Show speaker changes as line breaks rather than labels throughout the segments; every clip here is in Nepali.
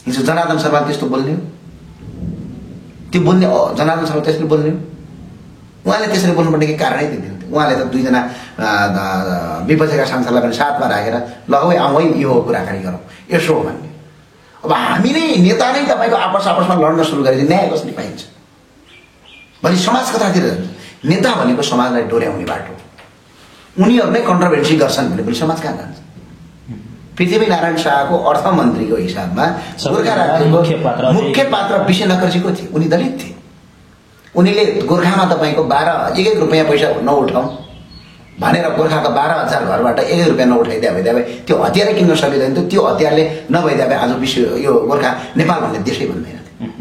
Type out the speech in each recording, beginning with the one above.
हिजो जनार्दन शर्मा त्यस्तो बोल्ने हो, त्यो बोल्ने जनार्दन शर्मा त्यसरी बोल्ने हो। उहाँले त्यसरी बोल्नुपर्ने के कारणै दिन्थ्यो। उहाँले त दुईजना विपक्षका सांसदलाई पनि साथमा राखेर ल है यो कुराकानी गरौँ यसो हो भन्ने। अब हामी नै नेता नै तपाईँको आपसमा लड्न सुरु गरेपछि न्याय कसरी पाइन्छ? भोलि समाज कतातिर जान्छ? नेता भनेको समाजलाई डोर्याउने बाटो, उनीहरू नै कन्ट्रोभर्सी गर्छन् भने भोलि समाज कहाँ जान्छ? पृथ्वीनारायण शाहको अर्थमन्त्रीको हिसाबमा गोर्खा राज्यको मुख्य पात्र विशेष नकर्जीको थिए। उनी दलित थिए। उनीले गोर्खामा तपाईँको 1 रुपियाँ पैसा नउठाउँ भनेर गोर्खाको 12,000 घरबाट 1 रुपियाँ नउठाइदिए भए त्यो हतियारै किन्न सकिँदैन थियो। त्यो हतियारले नभइदिए भए आज विश्व यो गोर्खा नेपाल भन्ने देशै बन्दैन थियो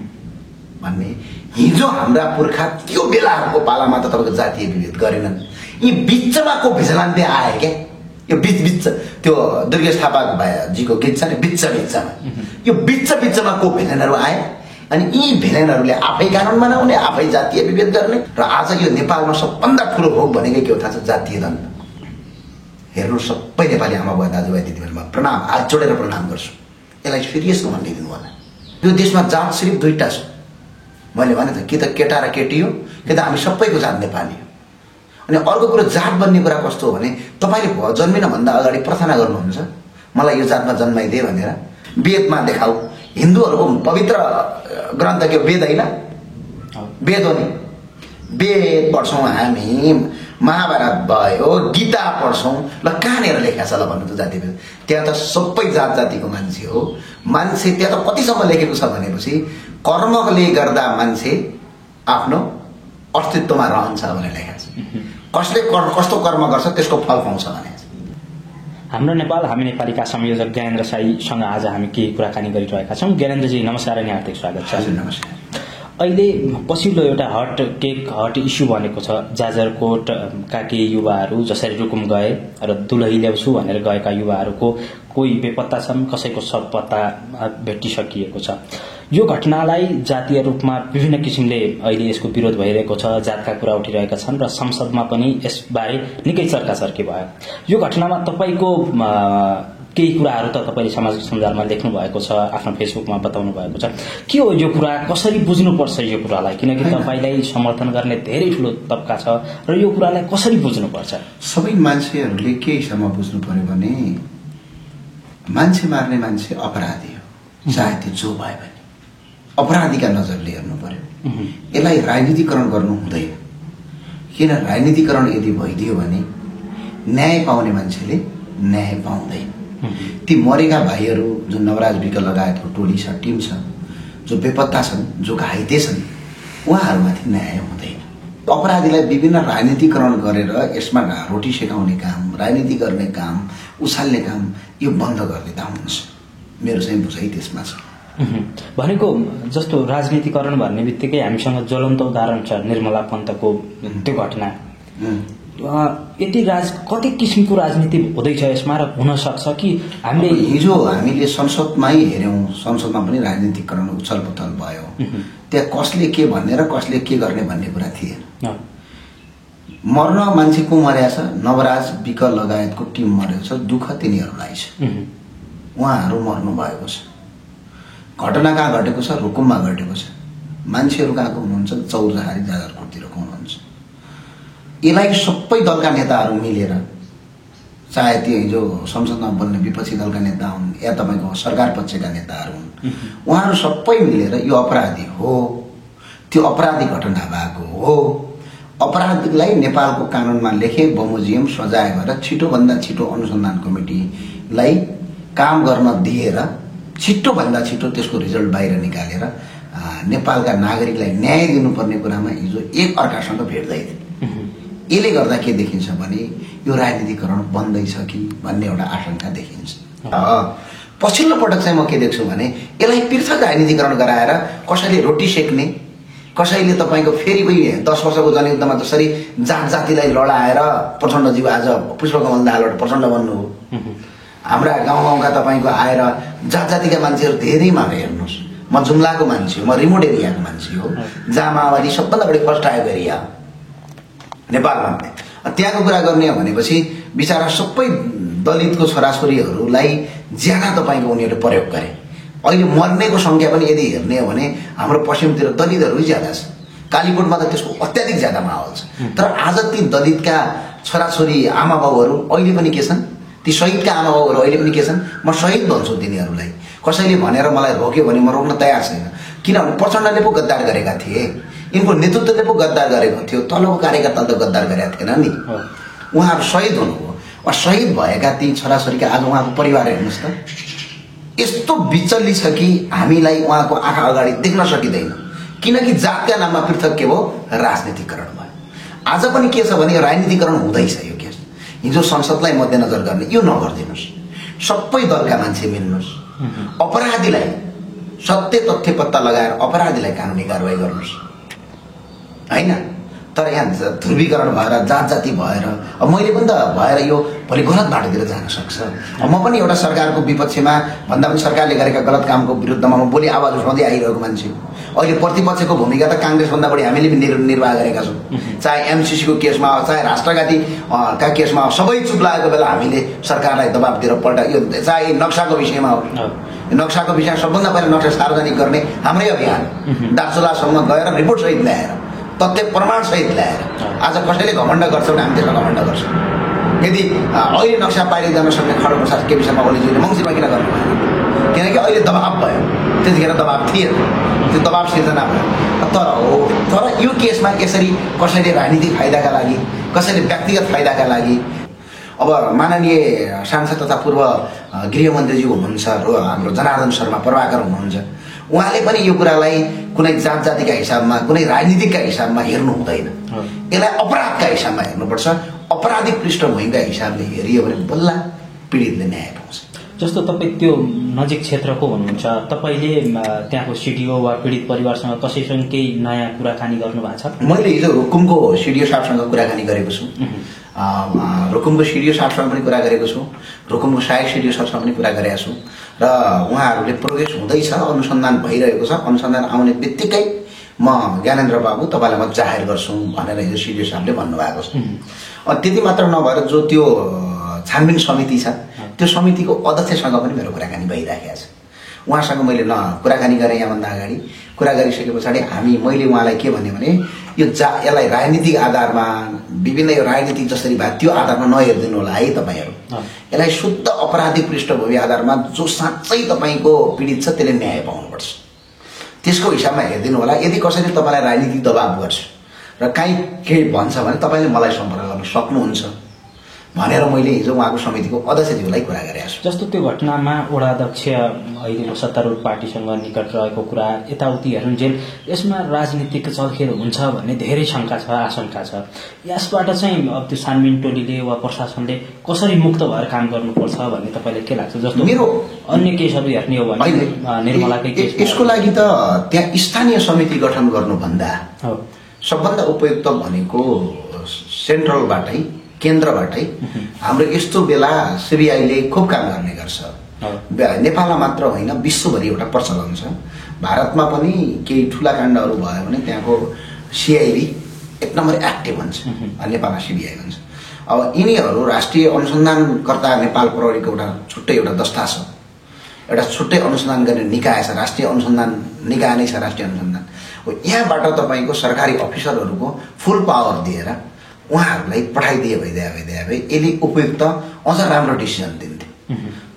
भन्ने। हिजो हाम्रा पुर्खा त्यो बेलाहरूको पालामा त तपाईँको जातीय विभेद गरेनन्। यी बिचमा को भिजलान्ते आए क्या, यो बिच त्यो दुर्गेश थापा जीको गीत छ नि, बिचमा यो बिचमा को भिलेनहरू आए अनि यी भिलेनहरूले आफै कानुन बनाउने, आफै जातीय विभेद गर्ने र आज यो नेपालमा सबभन्दा ठुलो भोग भनेकै के हो थाहा छ? जातीय दण्ड। हेर्नु सबै नेपाली आमा बुवा दाजुभाइ दिदीबहिनीमा प्रणाम, हात जोडेर प्रणाम गर्छु। यसलाई सिरियसमा भनिदिनु होला। यो देशमा जात सिर्फ 2टा छ। मैले भने त कि त केटा र केटी हो, कि त हामी सबैको जात नेपाली हो। अनि अर्को कुरो जात बन्ने कुरा कस्तो हो भने तपाईँले जन्मिनभन्दा अगाडि प्रार्थना गर्नुहुन्छ मलाई यो जातमा जन्माइदिए भनेर। वेदमा देखाऊ, हिन्दूहरूको पवित्र ग्रन्थ के वेद होइन? वेद हो नि। वेद पढ्छौँ हामी, महाभारत भयो, गीता पढ्छौँ, ल कहाँनिर लेखा छ ल भन्नु त जातिभेद? त्यहाँ त सबै जात जातिको मान्छे हो। मान्छे त्यहाँ त कतिसम्म लेखेको छ भनेपछि कर्मले गर्दा मान्छे आफ्नो अस्तित्वमा रहन्छ भनेर लेखेको छ। कसले कस्तो कर्म गर्छ त्यसको फल पाउँछ भने।
हाम्रो नेपाल हामी नेपालीका संयोजक ज्ञानेन्द्र साईसँग आज हामी केही कुराकानी गरिरहेका छौँ। ज्ञानेन्द्रजी नमस्कार अनि हार्दिक स्वागत छ।
नमस्कार।
अहिले पछिल्लो एउटा हट इस्यु बनेको छ। जाजरकोटका केही युवाहरू जसरी रुकुम गए र दुलही ल्याउँछु भनेर गएका युवाहरूको कोही बेपत्ता छन्, कसैको सब पत्ता भेटिसकिएको छ। यो घटनालाई जातीय रूपमा विभिन्न किसिमले अहिले यसको विरोध भइरहेको छ, जातका कुरा उठिरहेका छन् र संसदमा पनि यसबारे निकै चर्काचर्की भयो। यो घटनामा तपाईँको केही कुराहरू त तपाईँले सामाजिक सञ्जालमा लेख्नु भएको छ, आफ्नो फेसबुकमा बताउनु भएको छ। के हो यो कुरा, कसरी बुझ्नुपर्छ यो कुरालाई? किनकि तपाईँलाई समर्थन गर्ने धेरै ठुलो तबका छ र यो कुरालाई कसरी बुझ्नुपर्छ?
सबै मान्छेहरूले के हिसाबमा बुझ्नु पर्यो भने मान्छे मार्ने मान्छे अपराधी हो, चाहे त्यो जो भए पनि अपराधीका नजरले हेर्नु पर्यो। यसलाई राजनीतिकरण गर्नु हुँदैन। किन राजनीतिकरण यदि भइदियो भने न्याय पाउने मान्छेले न्याय पाउँदैन। ती मरेका भाइहरू जो नवराज विक लगायतको टोली छ, टिम छ, जो बेपत्ता छन्, जो घाइते छन्, उहाँहरूमाथि न्याय हुँदैन। अपराधीलाई विभिन्न राजनीतिकरण गरेर यसमा रोटी सेकाउने काम, राजनीति गर्ने काम, उछाल्ने काम यो बन्द गरिदिँदा हुन्छ। मेरो चाहिँ बुझाइ त्यसमा छ।
भनेको जस्तो राजनीतिकरण भन्ने बित्तिकै हामीसँग ज्वलन्त उदाहरण छ निर्मला पन्तको त्यो घटना। यति कति किसिमको राजनीति हुँदैछ यसमा र हुन सक्छ कि हामीले
हिजो हामीले संसदमै हेर्यौं, संसदमा पनि राजनीतिकरण उछलपुछल भयो। त्यहाँ कसले के भन्ने र कसले के गर्ने भन्ने कुरा थिएन। मर्न मान्छे को मर्या छ, नवराज विक लगायतको टिम मरेको छ, दुःख तिनीहरूलाई छ, उहाँहरू मर्नु भएको छ। घटना कहाँ घटेको छ? रुकुममा घटेको छ। मान्छेहरू कहाँको हुनुहुन्छ? चौरजहारी जाजरकोटतिरको हुनुहुन्छ। यसलाई सबै दलका नेताहरू मिलेर, चाहे त्यो हिजो संसदमा बोल्ने विपक्षी दलका नेता हुन् या तपाईँको सरकार पक्षका नेताहरू हुन्, उहाँहरू सबै मिलेर यो अपराधी हो, त्यो अपराधी घटना भएको हो, अपराधीलाई नेपालको कानुनमा लेखे बमोजियम सजाय गरेर छिटोभन्दा छिटो अनुसन्धान कमिटीलाई काम गर्न दिएर छिटोभन्दा छिटो त्यसको रिजल्ट बाहिर निकालेर नेपालका नागरिकलाई न्याय दिनुपर्ने कुरामा हिजो एक अर्कासँग भेट्दै थिए। यसले गर्दा के देखिन्छ भने यो राजनीतिकरण बन्दैछ कि भन्ने एउटा आशंका देखिन्छ। पछिल्लो पटक चाहिँ म के देख्छु भने यसलाई पृथक राजनीतिकरण गराएर कसैले रोटी सेक्ने, कसैले तपाईँको फेरि पनि 10 वर्षको जनयुद्धमा जसरी जात जातिलाई लडाएर प्रचण्डज्यू आज पुष्पकमल दाहालबाट प्रचण्ड बन्नु हो। हाम्रा गाउँका तपाईँको आएर जात जातिका मान्छेहरू धेरै मारे। हेर्नुहोस्, म जुम्लाको मान्छे हो, म रिमोट एरियाको मान्छे हो, जहाँ माओवादी सबभन्दा बढी फर्स्ट आएको एरिया नेपालमा। त्यहाँको कुरा गर्ने हो भनेपछि बिचारा सबै दलितको छोराछोरीहरूलाई ज्यादा तपाईँको उनीहरूले प्रयोग गरे। अहिले मर्नेको सङ्ख्या पनि यदि हेर्ने हो भने हाम्रो पश्चिमतिर दलितहरू ज्यादा छ। कालीकोटमा त त्यसको अत्याधिक ज्यादा माहौल छ। तर आज ती दलितका छोराछोरी आमा बाबुहरू अहिले पनि के छन्, ती शहीदका आमा बाबुहरू अहिले पनि के छन्, म शहीद भन्छु तिनीहरूलाई। कसैले भनेर मलाई रोक्यो भने म रोक्न तयार छैन, किनभने प्रचण्डले पो गद्दार गरेका थिए, यिनको नेतृत्वले पो गद्दार गरेको थियो, तलको कार्यकर्ताले त गद्दार गरेका थिएन नि। उहाँहरू शहीद हुनुभयो। शहीद भएका ती छोराछोरीका आज उहाँको परिवार हेर्नुहोस् त, यस्तो विचल्ली छ कि हामीलाई उहाँको आँखा अगाडि देख्न सकिँदैन, किनकि जातका नाममा पृथक के भयो, राजनीतिकरण भयो। आज पनि के छ भने राजनीतिकरण हुँदैछ। यो केस हिजो संसदलाई मध्यनजर गर्ने यो नगरिदिनुहोस्, सबै दलका मान्छे मिल्नुहोस्, अपराधीलाई सत्य तथ्य पत्ता लगाएर अपराधीलाई कानुनी कारवाही गर्नुहोस् हैन। तर यहाँ ध्रुवीकरण भएर जात जाति भएर अब मैले पनि त भएर यो भोलि गलत बाटोतिर जान सक्छ। म पनि एउटा सरकारको विपक्षमा भन्दा पनि सरकारले गरेका गलत कामको विरुद्धमा म भोलि आवाज उठाउँदै आइरहेको मान्छे हो। अहिले प्रतिपक्षको भूमिका त काङ्ग्रेसभन्दा बढी हामीले पनि निर्वाह गरेका छौँ। चाहे एमसिसीको केसमा होस्, चाहे राष्ट्रघातीका केसमा होस्, सबै चुप लागेको बेला हामीले सरकारलाई दबाबतिर यो चाहे नक्साको विषयमा हो, नक्साको विषयमा सबभन्दा पहिला नक्सा सार्वजनिक गर्ने हाम्रै अभियान, दार्चुलासम्म गएर रिपोर्ट सहित ल्याएर, तथ्य प्रमाण सहित ल्याएर। आज कसैले घमण्ड गर्छ भने हामी त्यसलाई घमण्ड गर्छौँ। यदि अहिले नक्सा पारित गर्न सक्ने खड्गप्रसाद केपी शर्मा ओलीज्यूले मङ्सिरमा किन गर्नु भएन? किनकि अहिले दबाब भयो, त्यतिखेर दबाब थिएन, त्यो दबाब सिर्जना भयो। तर यो केसमा यसरी कसैले राजनीतिक फाइदाका लागि, कसैले व्यक्तिगत फाइदाका लागि, अब माननीय सांसद तथा पूर्व गृहमन्त्रीज्यू हुनुहुन्छ र हाम्रो जनार्दन शर्मा प्रभाकर हुनुहुन्छ, उहाँले पनि यो कुरालाई कुनै जात जातिका हिसाबमा, कुनै राजनीतिकका हिसाबमा हेर्नु हुँदैन, यसलाई अपराधका हिसाबमा हेर्नुपर्छ। अपराधिक पृष्ठभूमिका हिसाबले हेरियो भने बल्ल पीडितले न्याय पाउँछ।
जस्तो तपाईँ त्यो नजिक क्षेत्रको हुनुहुन्छ, तपाईँले त्यहाँको सिडिओ वा पीडित परिवारसँग कसैसँग केही नयाँ कुराकानी गर्नुभएको छ? मैले
हिजो रुकुमको सिडिओ साहबसँग कुराकानी गरेको छु, रुकुमको सिडिओ साहबसँग पनि कुरा गरेको छु, रुकुमको सहायक सिडिओ साहबसँग पनि कुरा गरेका छु र उहाँहरूले प्रोग्रेस हुँदैछ, अनुसन्धान भइरहेको छ। अनुसन्धान आउने बित्तिकै म ज्ञानेन्द्र बाबु तपाईँलाई म जाहेर गर्छु भनेर हिजो सिडिओ साहबले भन्नुभएको छ। त्यति मात्र नभएर जो त्यो छानबिन समिति छ, त्यो समितिको अध्यक्षसँग पनि मेरो कुराकानी भइरहेको छ। उहाँसँग मैले कुराकानी गरेँ। यहाँभन्दा अगाडि कुरा गरिसके पछाडि मैले उहाँलाई के भने यसलाई राजनीतिक आधारमा, विभिन्न यो राजनीतिक जसरी भयो त्यो आधारमा नहेरिदिनु होला है तपाईँहरू, यसलाई शुद्ध अपराधिक पृष्ठभूमि आधारमा जो साँच्चै तपाईँको पीडित छ त्यसले न्याय पाउनुपर्छ, त्यसको हिसाबमा हेरिदिनु होला। यदि कसैले तपाईँलाई राजनीतिक दबाब गर्छ र काहीँ केही भन्छ भने तपाईँले मलाई सम्पर्क गर्न सक्नुहुन्छ भनेर मैले हिजो उहाँको समितिको अध्यक्षज्यूलाई कुरा गरेको छु।
जस्तो त्यो घटनामा वडा अध्यक्ष अहिलेको सत्तारूढ पार्टीसँग निकट रहेको कुरा यताउति हेरुन्जेल यसमा राजनीतिक चलखेल हुन्छ भन्ने धेरै शङ्का छ, आशंका छ। यसबाट चाहिँ अब त्यो छानबिन टोलीले वा प्रशासनले कसरी मुक्त भएर काम गर्नुपर्छ भन्ने तपाईँलाई के लाग्छ? जस्तो
मेरो
अन्य केसहरू हेर्ने हो भने निर्मलाकै केस,
यसको लागि त त्यहाँ स्थानीय समिति गठन गर्नुभन्दा सबभन्दा उपयुक्त भनेको सेन्ट्रलबाटै, केन्द्रबाटै हाम्रो यस्तो बेला सिबिआईले खुब काम गर्ने गर्छ। नेपालमा मात्र होइन, विश्वभरि एउटा प्रचलन छ। भारतमा पनि केही ठुला काण्डहरू भयो भने त्यहाँको सिआइडी एक नम्बर एक्टिभ हुन्छ, नेपालमा सिबिआई हुन्छ। अब यिनीहरू राष्ट्रिय अनुसन्धानकर्ता नेपाल प्रहरीको एउटा दस्ता छ, एउटा छुट्टै अनुसन्धान गर्ने निकाय छ, राष्ट्रिय अनुसन्धान निकाय नै छ राष्ट्रिय अनुसन्धान। यहाँबाट तपाईँको सरकारी अफिसरहरूको फुल पावर दिएर उहाँहरूलाई पठाइदिए भए यसले उपयुक्त अझ राम्रो डिसिजन दिन्थे।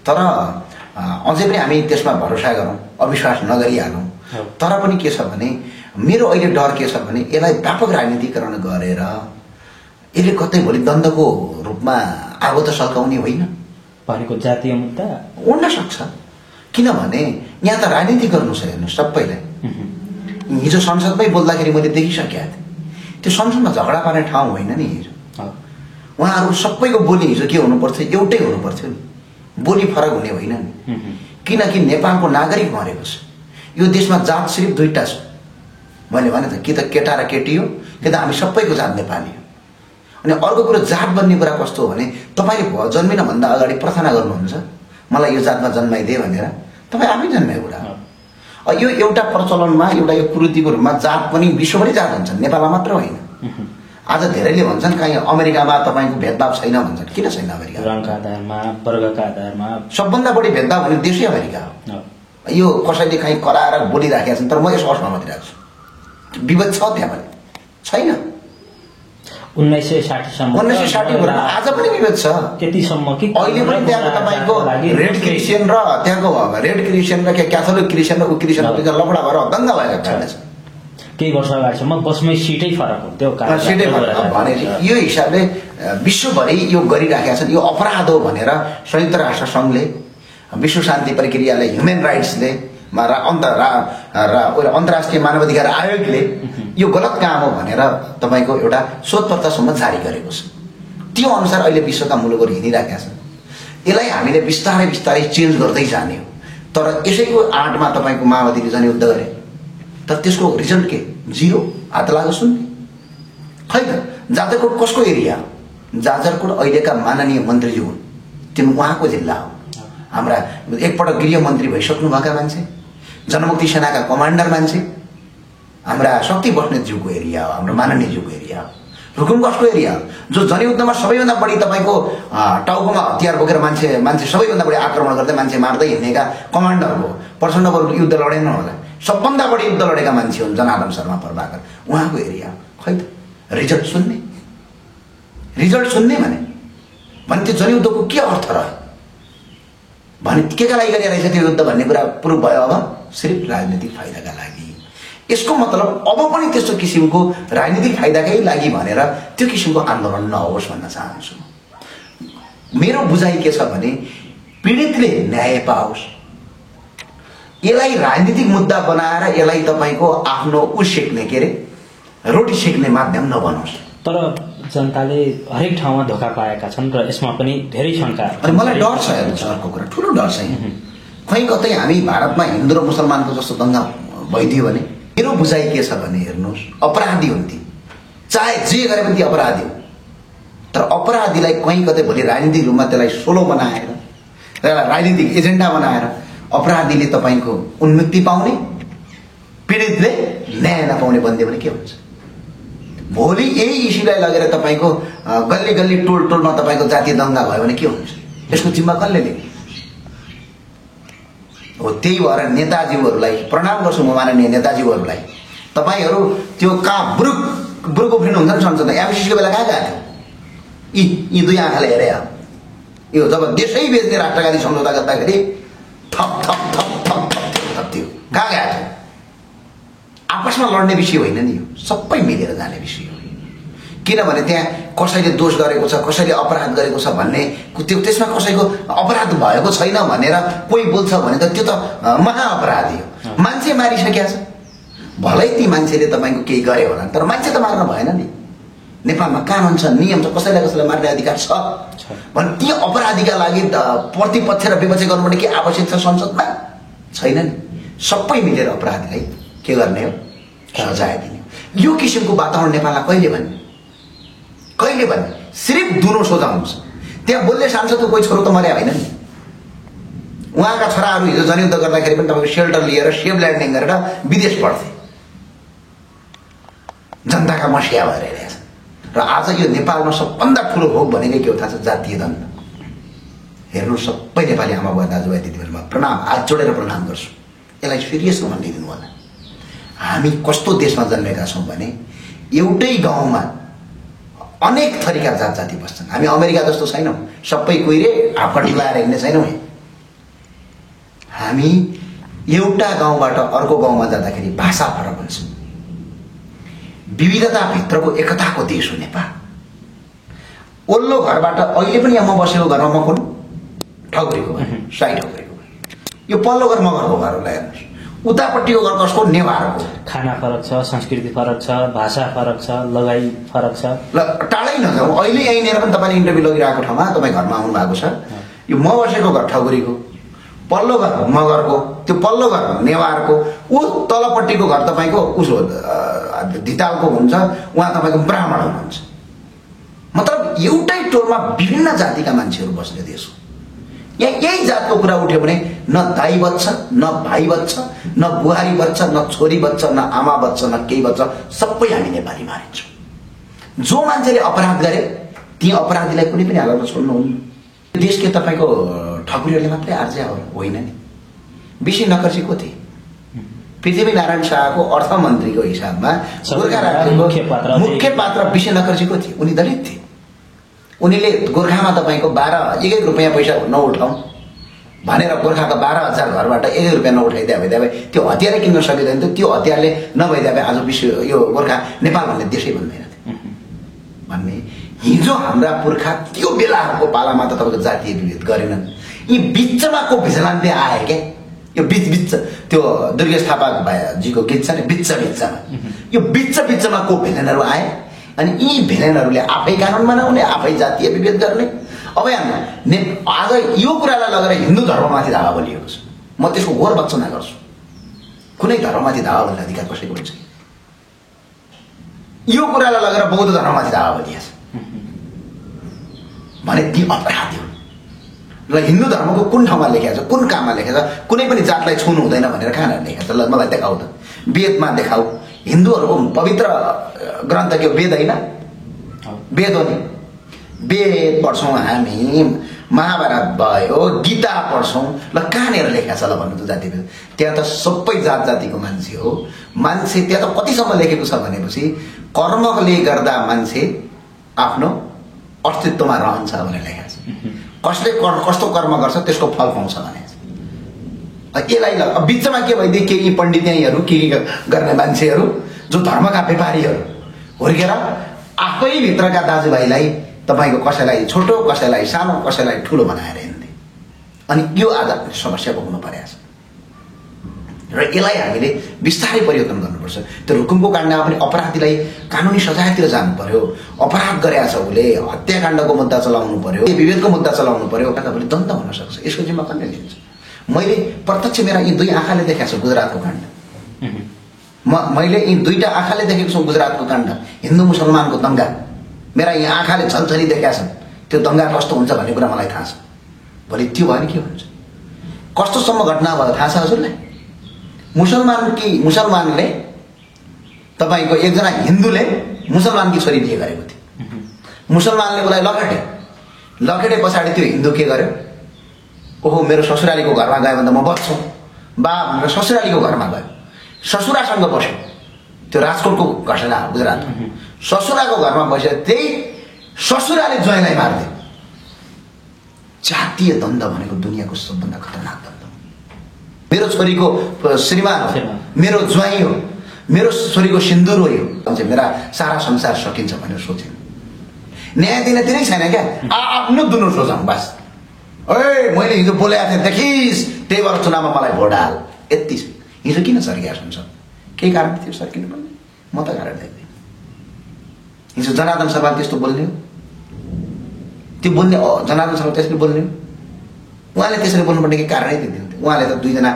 तर अझै पनि हामी त्यसमा भरोसा गरौँ, अविश्वास नगरिहालौँ। तर पनि के छ भने मेरो अहिले डर के छ भने यसलाई व्यापक राजनीतिकरण गरेर यसले कतै भोलि द्वन्द्वको रूपमा आगो त सल्काउने होइन
भनेको जातीय मुद्दा
उड्न सक्छ। किनभने यहाँ त राजनीति गर्नु छ, हेर्नु सबैलाई। हिजो संसदमै बोल्दाखेरि मैले देखिसकेका थिएँ, त्यो संसदमा झगडा पार्ने ठाउँ होइन नि हिजो। उहाँहरू सबैको बोली हिजो के हुनुपर्छ, एउटै हुनुपर्थ्यो नि, बोली फरक हुने होइन नि। किनकि नेपालको नागरिक मरेको छ, यो देशमा जात सिर्फ दुईटा छ। मैले भने त कि त केटा र केटी हो, कि त हामी सबैको जात नेपाली हो। अनि अर्को कुरो जात बन्ने कुरा कस्तो हो भने तपाईँले जन्मिनभन्दा अगाडि प्रार्थना गर्नुहुन्छ मलाई यो जातमा जन्माइदिए भनेर, तपाईँ आफै जन्मेको कुरा हो। यो एउटा प्रचलनमा, एउटा यो कुरीतिको रूपमा जात पनि विश्वभरि जात हुन्छ, नेपालमा मात्र होइन। आज धेरैले भन्छन् कहीँ अमेरिकामा तपाईँको भेदभाव छैन भन्छन्। किन छैन? अमेरिका
रङका आधारमा, वर्गका आधारमा
सबभन्दा बढी भेदभाव हुने देशै अमेरिका हो। यो कसैले कहीँ कराएर बोलिराखेका छन्, तर म यसो असहमति राख्छु। विवाद छ त्यहाँ पनि छैन।
1960 सम्म
1960 भएर आज पनि विवाद छ
त्यतिसम्म कि
अहिले पनि त्यहाँको तपाईँको रेड क्रिस्चियन र त्यहाँको रेड क्रिस्चियन र क्याथोलिक क्रिस्चियन र क्रिस्चियन लफडा भएर दङ्गा भएको कारण छ।
केही वर्ष अगाडिसम्म बसमै सिटै फरक हुन्थ्यो,
सिटै फरक भने यो हिसाबले विश्वभरि यो गरिराखेका छन्। यो अपराध हो भनेर संयुक्त राष्ट्र सङ्घले, विश्व शान्ति प्रक्रियाले, ह्युमन राइट्सले र अन्तर्राष्ट्रिय मानवाधिकार आयोगले यो गलत काम हो भनेर तपाईँको एउटा शोधपत्रसम्म जारी गरेको छ। त्यो अनुसार अहिले विश्वका मुलुकहरू हिँडिराखेका छन्। यसलाई हामीले बिस्तारै बिस्तारै चेन्ज गर्दै जाने हो। तर यसैको आँटमा तपाईँको माओवादीले जनयुद्ध गरे, तर त्यसको रिजल्ट के? 0। हात लाग्यो सुन्ने खै त। जाजरकोट कसको एरिया हो? जाजरकोट अहिलेका माननीय मन्त्रीज्यू हुन्, त्यो उहाँको जिल्ला हो। हाम्रा एकपटक गृहमन्त्री भइसक्नुभएका मान्छे, जनमुक्ति सेनाका कमान्डर मान्छे, हाम्रा शक्ति बस्नेतज्यूको एरिया हो, हाम्रो माननीयज्यूको एरिया हो। रुकुम कसको एरिया हो? जो जनयुद्धमा सबैभन्दा बढी तपाईँको टाउकोमा हतियार बोकेर मान्छे सबैभन्दा बढी आक्रमण गर्दै मान्छे मार्दै हिँड्नेका कमान्डरको प्रचण्डको युद्ध लडेन होला, सबभन्दा बढी युद्ध लडेका मान्छे हुन् जनार्दन शर्मा प्रभाकर, उहाँको एरिया हो। खै त रिजल्ट सुन्ने भने त्यो जनयुद्धको के अर्थ रह्यो भने केका लागि गरिरहेछ त्यो युद्ध भन्ने कुरा प्रुभ भयो। अब सिर्फ राजनीतिक फाइदाका लागि। यसको मतलब अब पनि त्यस्तो किसिमको राजनीतिक फाइदाकै लागि भनेर त्यो किसिमको आन्दोलन नहोस् भन्न चाहन्छु। मेरो बुझाइ के छ भने पीडितले न्याय पाओस्, यसलाई राजनीतिक मुद्दा बनाएर यसलाई तपाईँको आफ्नो सेक्ने के अरे रोटी सेक्ने माध्यम नबनोस्।
तर जनताले हरेक ठाउँमा धोका पाएका छन् र यसमा पनि धेरै शङ्का।
अनि मलाई डर छ, अर्को कुरा ठुलो डर छ। कहीँ कतै हामी भारतमा हिन्दू र मुसलमानको जस्तो दङ्गा भइदियो भने मेरो बुझाइ के छ भने हेर्नुहोस्, अपराधी हुन्थे, चाहे जे गरे पनि ती अपराधी हो। तर अपराधीलाई कहीँ कतै भोलि राजनीतिक रूपमा त्यसलाई सोलो बनाएर, त्यसलाई राजनीतिक एजेन्डा बनाएर अपराधीले तपाईँको उन्मुक्ति पाउने, पीडितले न्याय नपाउने बनिदियो भने के हुन्छ? भोलि यही इस्युलाई लगेर तपाईँको गल्ली गल्ली टोल टोलमा तपाईँको जातीय दङ्गा भयो भने के हुन्छ? यसको जिम्मा कसले लिने हो? त्यही भएर नेताजीहरूलाई प्रणाम गर्छु म, माननीय नेताजीहरूलाई। तपाईँहरू त्यो कहाँ बुरुक उफ्रिनु हुन्छ नि संसदमा, एमसिसीको बेला कहाँ गएको थियो? यी दुई आँखाले हेरे यो जब देशै बेच्ने राष्ट्रवादी सम्झौता गर्दाखेरि थप थप थप थप थप थप थियो। कहाँ गएको थियो? आपसमा लड्ने विषय होइन नि, यो सबै मिलेर जाने विषय हो। किनभने त्यहाँ कसैले दोष गरेको छ, कसैले अपराध गरेको छ भन्ने त्यसमा कसैको अपराध भएको छैन भनेर कोही बोल्छ भने त त्यो त महाअपराधी हो। मान्छे मारिसकेका छ, भलै ती मान्छेले तपाईँको केही गरे होला, तर मान्छे त मार्न भएन नि। नेपालमा कानुन छ, नियम छ, कसैलाई मार्ने अधिकार छ भने ती अपराधीका लागि प्रतिपक्ष र विपक्ष गर्नुपर्ने के आवश्यक छ? संसदमा छैन नि। सबै मिलेर अपराधीलाई के गर्ने हो? सजाय दिने। यो किसिमको वातावरण नेपाललाई कहिले भन्ने? सिर्फ दुनो सोझाउनुहोस्। त्यहाँ बोल्ने सांसदको कोही छोरो त मर्या होइन नि। उहाँका छोराहरू हिजो जनयुद्ध गर्दाखेरि पनि तपाईँको सेल्टर लिएर सेफ ल्यान्डिङ गरेर विदेश पढ्थे, जनताका मसिया भएर हेरेछ। र आज यो नेपालमा सबभन्दा ठुलो भोग भनेकै के हो थाहा छ? जातीय दण्ड। हेर्नु, सबै नेपाली आमा बुवा दाजुभाइ दिदीबहिनीमा प्रणाम, हात जोडेर प्रणाम गर्छु। यसलाई सिरियस रूपमा लिइदिनु होला। हामी कस्तो देशमा जन्मेका छौँ भने एउटै गाउँमा अनेक थरीका जात जाति बस्छन्। हामी अमेरिका जस्तो छैनौँ, सबै कुहिरे हापकटी लगाएर हिँड्ने छैनौँ। हामी एउटा गाउँबाट अर्को गाउँमा जाँदाखेरि भाषा फरक हुन्छ। विविधताभित्रको एकताको देश हो नेपाल। ओल्लो घरबाट अहिले पनि म बसेको घरमा म कुन ठकुरीको घर, साई ठकुरीको घर, यो पल्लो घर मगरको घर होला। हेर्नुहोस्, उतापट्टिको घर कसको? नेवारको। खाना
फरक छ, संस्कृति फरक छ, भाषा फरक छ, लगाइ फरक छ।
ल टाढै नजाउँ, अहिले यहीँनिर पनि तपाईँले इन्टरभ्यू लगिरहेको ठाउँमा तपाईँ घरमा आउनु भएको छ। यो म बसेको घर ठकुरीको, पल्लो घर मगरको, त्यो पल्लो घर नेवारको, ऊ तलपट्टिको घर तपाईँको उसो धितालको हुन्छ, उहाँ तपाईँको ब्राह्मण हुनुहुन्छ। मतलब एउटै टोलमा विभिन्न जातिका मान्छेहरू बस्ने देश हो। यहाँ यही जातको कुरा उठ्यो भने न दाइ बच्छ, न भाइ बच्छ, न बुहारी बच्छ, न छोरी बच्छ, न आमा बच्छ, न केही बच्छ, सबै हामी नेपाली मानिन्छौँ। जो मान्छेले अपराध गरे ती अपराधीलाई कुनै पनि हालतमा छोड्नुहुन्न। देश के तपाईँको ठकुरीहरूले मात्रै आर्ज्या होइन नि। विशी नकर्सी को थिए पृथ्वीनारायण शाहको अर्थमन्त्रीको हिसाबमा गोर्खा राज्यको मुख्य पात्र विशी नकर्सी को थिए उनी दलित थिए उनीले गोर्खामा तपाईको 1 रुपैयाँ पैसा नउठाउँ भनेर गोर्खाको 12,000 घरबाट 1 रुपैयाँ नउठाइदिए भए त्यो हतियारै किन्न सकिँदैन थियो त्यो हतियारले नभइदिए भए आज विश्व यो गोर्खा नेपाल भन्ने देशै बन्दैन थियो भन्ने हिजो हाम्रा पुर्खा त्यो बेलाको पालामा त तपाईको जातीय विभेद गरेनन् यी बिचमा को भिजलान्ते आए के यो बिच त्यो दुर्गेश थापा जीको गीत छ नि बिचमा यो बिचमा को भिलेनहरू आए अनि यी भिलेनहरूले आफै कानुन बनाउने आफै जातीय विभेद गर्ने अब यहाँ आज यो कुरालाई लगेर हिन्दू धर्ममाथि धावा बोलिएको छ म त्यसको घोर बच्चना गर्छु कुनै धर्ममाथि धावा बोल्ने अधिकार कसैको हुन्छ यो कुरालाई लगेर बौद्ध धर्ममाथि धावा बोलिएको छ भने ती अपराधी हुन् र हिन्दू धर्मको कुन ठाउँमा लेखेको छ कुन काममा लेखेको छ कुनै पनि जातलाई छुनु हुँदैन भनेर कहाँ लेखेको छ ल मलाई देखाऊ त वेदमा देखाऊ हिन्दूहरूको पवित्र ग्रन्थ के वेद होइन वेद हो नि वेद पढ्छौँ हामी महाभारत भयो गीता पढ्छौँ ल कहाँनिर लेखेको छ ल भन्नु त जाति त्यहाँ त सबै जात जातिको मान्छे हो मान्छे त्यहाँ त कतिसम्म लेखेको छ भनेपछि कर्मले गर्दा मान्छे आफ्नो अस्तित्वमा रहन्छ भनेर लेखेको छ कसले कस्तो कर्म गर्छ त्यसको फल पाउँछ भनेको छ यसलाई बिचमा के भइदिए केही पण्डितहरू केही गर्ने मान्छेहरू जो धर्मका व्यापारीहरू हुर्केर आफै भित्रका दाजुभाइलाई तपाईको कसैलाई छोटो कसैलाई सानो कसैलाई ठुलो बनाएर हिँड्ने अनि यो आज समस्या भोग्नु परेको छ र यसलाई हामीले बिस्तारै परिवर्तन गर्नुपर्छ त्यो रुकुमको काण्डमा पनि अपराधीलाई कानुनी सजायतिर जानु पर्यो अपराध गरेको छ उसले हत्याकाण्डको मुद्दा चलाउनु पर्यो विभेदको मुद्दा चलाउनु पर्यो तपाईले दण्ड हुन सक्छ यसको जिम्मा कसले लिन्छ मैले प्रत्यक्ष मेरा यी दुई आँखाले देखेको छु गुजरातको काण्ड मैले यी दुईटा आँखाले देखेको छु गुजरातको काण्ड हिन्दू मुसलमानको दंगा मेरा यी आँखाले झलझली देखेका छन् त्यो दंगा कस्तो हुन्छ भन्ने कुरा मलाई थाहा छ भोलि त्यो भयो भने के हुन्छ कस्तोसम्म घटना भयो थाहा छ हजुरलाई मुसलमानले तपाईको एकजना हिन्दूले मुसलमानकी छोरी बिहे गरेको थियो मुसलमानले उसलाई लखेटे पछाडि त्यो हिन्दू के गर्यो ओहो मेरो ससुरालीको घरमा गयो भने त म बच्छु बा भनेर ससुरालीको घरमा गयो ससुरासँग बस्यो त्यो राजकोटको घटना हो गुजरातमा ससुराको घरमा बसेर त्यही ससुराले ज्वाइँलाई मार्दियो जातीय द्वन्द्व भनेको दुनियाँको सबभन्दा खतरनाक द्वन्द्व मेरो छोरीको श्रीमान हो मेरो ज्वाइँ हो मेरो छोरीको सिन्दुर हो यो मेरा सारा संसार सकिन्छ भनेर सोचे न्याय दिन तिनै छैन क्या आफ्नो दुनो सोचौँ बस ओए मैले हिजो बोलेको थिएँ देखिस् त्यही भएर चुनावमा मलाई भोट हाल यति हिजो किन सर्किया हुन्छ केही कारण थियो सर्किनु पर्ने म त कारण देख्दैन हिजो जनार्दन शर्मा त्यस्तो बोल्ने हो त्यो बोल्ने जनार्दन शर्मा त्यसरी बोल्ने हो उहाँले त्यसरी बोल्नुपर्ने केही कारणै दिन्थ्यो उहाँले त दुईजना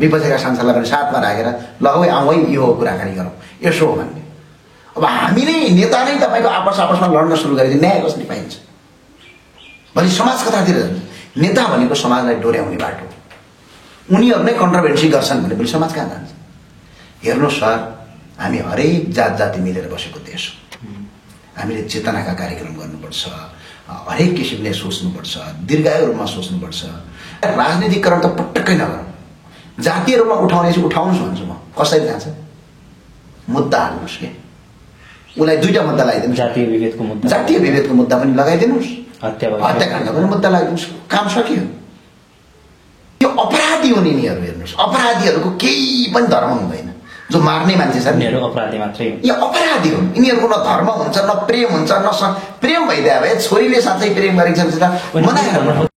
विपक्षका सांसदलाई पनि साथमा राखेर ल है आऊ है यो कुराकानी गरौँ यसो हो भन्ने अब हामी नै नेता नै तपाईँको आपसमा लड्न सुरु गरेपछि न्याय कसरी पाइन्छ भोलि समाज कतातिर जान्छ नेता भनेको समाजलाई डोर्याउने बाटो उनीहरू नै कन्ट्रोभर्सी गर्छन् भने भोलि समाज कहाँ जान्छ हेर्नुहोस् सर हामी हरेक जात जाति मिलेर बसेको देश हो हामीले चेतनाका कार्यक्रम गर्नुपर्छ हरेक किसिमले सोच्नुपर्छ दीर्घायु रूपमा सोच्नुपर्छ राजनीतिकरण त पटक्कै नगरौँ जातीय रूपमा उठाउनुहोस् भन्छु म कसरी जान्छ मुद्दा हाल्नुहोस् के उसलाई दुईटा मुद्दा लगाइदिनुहोस् जातीय विभेदको मुद्दा पनि लगाइदिनुहोस् हत्याकाण्डको पनि मुद्दा लगाइदिनुहोस् काम सकियो यो अपराधी हुन् यिनीहरू हेर्नुहोस् अपराधीहरूको केही पनि धर्म हुँदैन जो मार्ने मान्छे छ नि
अपराधी मात्रै
यो अपराधी हुन् यिनीहरूको न धर्म हुन्छ न प्रेम हुन्छ न प्रेम भइदिए भए छोरीले साँच्चै प्रेम गरेको छ भने